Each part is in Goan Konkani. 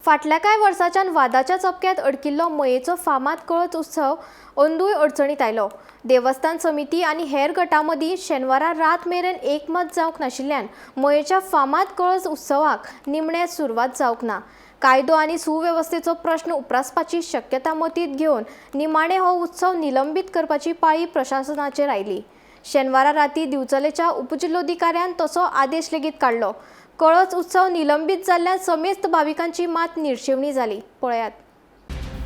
फाटल्या कांय वर्सांच्यान वादाच्या चपक्यांत अडकिल्लो मयेचो फामाद कळस उत्सव अंदूय अडचणीत आयलो. देवस्थान समिती आनी हेर गटां मदीं शेनवारा रात मेरेन एकमत जावंक नाशिल्ल्यान मयेच्या फामाद कळस उत्सवाक निमणे सुरवात जावंक ना. कायदो आनी सुवेवस्थेचो प्रश्न उप्रासपाची शक्यता मतींत घेवन निमाणे हो उत्सव निलंबीत करपाची पाळी प्रशासनाचेर आयली. शेनवारा राती दिवचलेच्या उपजिल्लोधिकाऱ्यान तसो आदेश लेगीत काडलो. कळस उत्सव निलंबीत जाल्ल्यान समेस्त भाविकांची मात निर्शेवणी जाली. पळयात.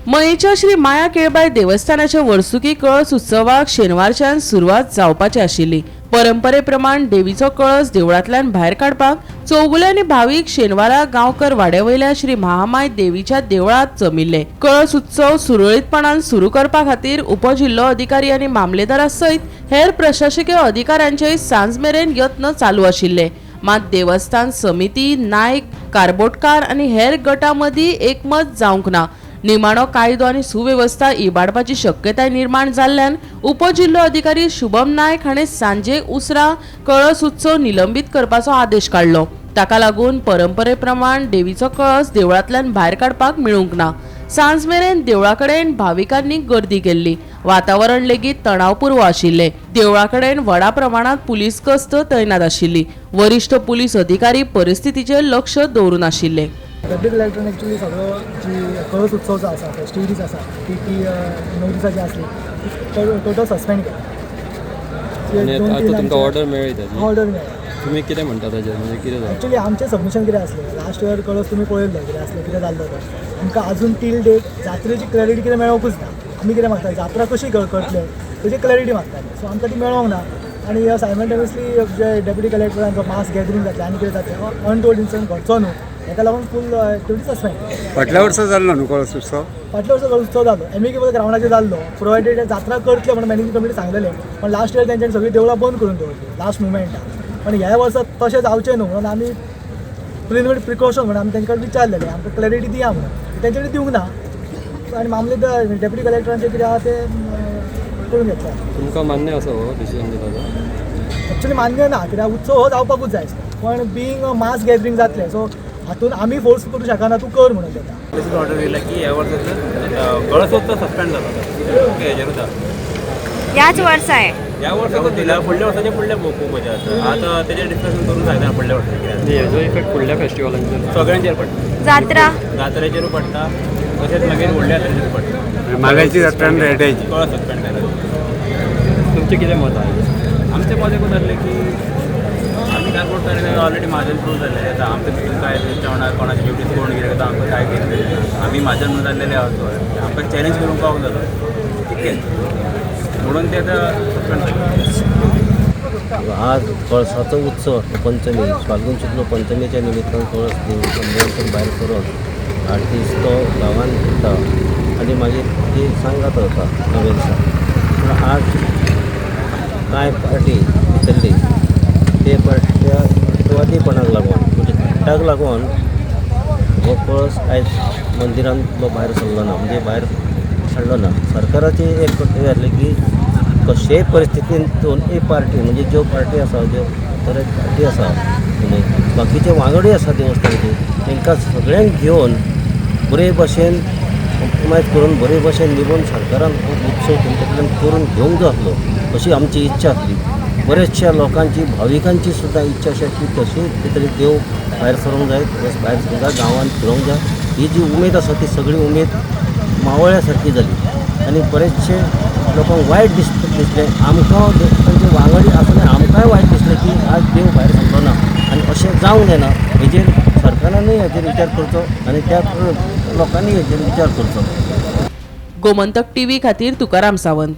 मयेच्या श्री माया केळबाय देवस्थानाच्या वर्सुकी कळस उत्सवाक शेनवारच्यान सुरवात जावपाची आशिल्ली. परंपरे प्रमाण देवीचो कळस देवळांतल्यान भायर काडपाक चौगुले आनी भावीक शेनवारा गांवकर वाड्यावयल्या श्री महामाय देवीच्या देवळांत जमिल्ले. कळस उत्सव सुरळीतपणान सुरू करपा खातीर उपजिल्लो अधिकारी आनी मामलेदारा सयत हेर प्रशासकीय अधिकाऱ्यांचेय सांज मेरेन यत्न चालू आशिल्ले. मात देवस्थान समिती, नायक, कारबोटकार आनी हेर गटां मदीं एकमत जावंक ना. निमाणो कायदो आनी सुवेवस्था इबाडपाची शक्यताय निर्माण जाल्ल्यान उपजिल्लो अधिकारी शुभम नायक हाणें सांजे उसरां कळस उत्सव निलंबीत करपाचो आदेश काडलो. ताका लागून परंपरे प्रमाण देवीचो कळस देवळांतल्यान भायर काडपाक मेळूंक ना. सांज मेरेन देवळा कडेन भाविकांनी गर्दी केल्ली. वातावरण लेगीत तणावपूर्व आशिल्लें. देवळा कडेन व्हडा प्रमाणात पुलीस गस्त तैनात आशिल्ली. वरिश्ठ पुलीस अधिकारी परिस्थितीचेर लक्ष दवरून आशिल्ले. डेप्युटी कलेक्टरान एक्चुली सगळो जी कळस उत्सव जो आसा, फेस्टिविटीज आसा, ती ती 9 दिसाची आसली, ती टोटल सस्पेंड केली. आनी आतां तुमकां ऑर्डर मेळ्ळी ताजी? ऑर्डर मेळ्ळी. तुमी कितें म्हणटा ताजेर, म्हणजे कितें जालें? एक्चुली आमचें सबमिशन कितें आसलें, लास्ट इयर कळस तुमी पळयल्लो कितें आसलें, कितें जाल्लो तो. आमकां आजून टील डेट जात्रेची क्लॅरिटी कितें मेळोंकूच ना. आमी कितें मागता, जात्रा कशी करतले तेजी क्लॅरिटी मागताले. सो आमकां ती मेळोंक ना. आनी सायमल्टेनियसली जे डेप्युटी कलेक्टरांचो मास गॅदरींग जातलें आनी कितें जातलें, अनटोल्ड इन्सिडंट घडचो न्हू हेका लागून फूल एक्टिविटी सस्पेंड. फाटल्या वर्सा जाल्लो न्हू कळस उत्सव? फाटल्या वर्सा उत्सव जालो, एमिकेबल ग्रावंडाचेर जाल्लो, प्रोवायडेड जात्रा करतले म्हणून मॅनेजींग कमिटी सांगलेलें. पण लास्ट इयर तेंच्यांनी सगळीं देवळां बंद करून दवरली लास्ट मुमेंटाक. पण ह्या वर्सा तशें जावचें न्हू म्हणून आमी प्रिलिमिनरी प्रिकॉशन म्हणून आमी तेंचे कडेन विचारलेलें, आमकां क्लॅरिटी दिया म्हणून. तेंचे कडेन दिवंक ना. आनी मामलेदार डेप्युटी कलेक्टरांचें कितें आहा तें करून घेतलें. तुमकां मान्य आसा हो डिसिजन दिला तो? एक्चुली मान्य ना, कित्याक उत्सव हो जावपाकूच जाय, पण बीइंग अ मास गॅदरींग जातलें, सो हातून आमी फोर्स करूं शकना तूं कर म्हणून तेका. तशीच ऑर्डर येयला की ह्या वर्साचो कळसोत्सव सस्पेंड जाता. ओके, हेजेरूच आहा. ह्याच वर्सा आहे. ह्या वर्साचो दिला, फुडल्या वर्साचे फुडले पळोवपाचें आसा. आतां तेजेर डिस्कशन करून जायना फुडल्या वर्सा कितें आनी हेजो इफेक्ट फुडल्या फेस्टिवलांचेर? सगळ्यांचेर पडटा. जात्रा. जात्रेचेरूय पडटा, तशेंच मागीर व्हडल्या जात्रेचेर पडटा. माल्याची जात्रा आनी रेड्याची. कळस सस्पेंड केला. तुमचें कितें मत आहा? आमचें मत एकूच जाल्लें की आमी कार्पोट ऑलरेडी म्हाजन प्रूव जाल्ले. आतां आमचे भितून काय जेवणाक कोणाची ड्युटीज कोण कितें करता, आमकां काय कितें, आमी म्हाजन म्हणून जाल्लेले आसा. आमकां चॅलेंज करूंक पावूंक जालो तितकेंच म्हणून ते आतां सस्पेंड जालें. आज कळसाचो उत्सव आसता, पंचमी, फाल्गून शुक्ल पंचमीच्या निमित्तान कळस देवळांतून भायर सरून 8 दीस तो गांवांत फिरता आनी मागीर ती सांगात वता नव्या दिसा. पूण आज कांय पार्टी भितरली ते पार्टीच्या हटवादीपणाक लागून, म्हणजे हट्टाक लागून हो कळस आयज मंदिरांतलो भायर सरलो ना, म्हणजे भायर काडलो ना. सरकाराचें एक कर्तव्य आसलें की कशेय परिस्थितीन दोनूय पार्टी, म्हणजे ज्यो पार्टी आसा, ज्यो तरे पार्टी आसा, म्हणजे बाकीचे वांगडी आसा देवस्थानाचे, तांकां सगळ्यांक घेवन बरे भशेन कॉम्प्रोमायज करून बरे भशेन निवडून सरकारान हो उत्सव तेंच्या कडल्यान करून घेवंक जाय आसलो, अशी आमची इच्छा आसली. बऱ्याचशा लोकांची, भाविकांची सुद्दां इच्छा अशी आसली, तशी तरी देव भायर सरूंक जाय, कळस भायर सरूंक जाय, गांवांत फिरोंक जाय. ही जी उमेद आसा ती सगळी उमेद मावळ्या सारकी जाली आनी बरेचशे लोकांक वायट दिसलें. आमकां तांचे वांगडी आसले, आमकांय वायट दिसलें की आज देव भायर सरलो ना आनी अशें जावंक जायना. हेजेर सरकारानूय हेजेर विचार करचो आनी त्या लोकांनी हेजेर विचार करचो. गोमंतक टीव्ही खातीर तुकाराम सावंत.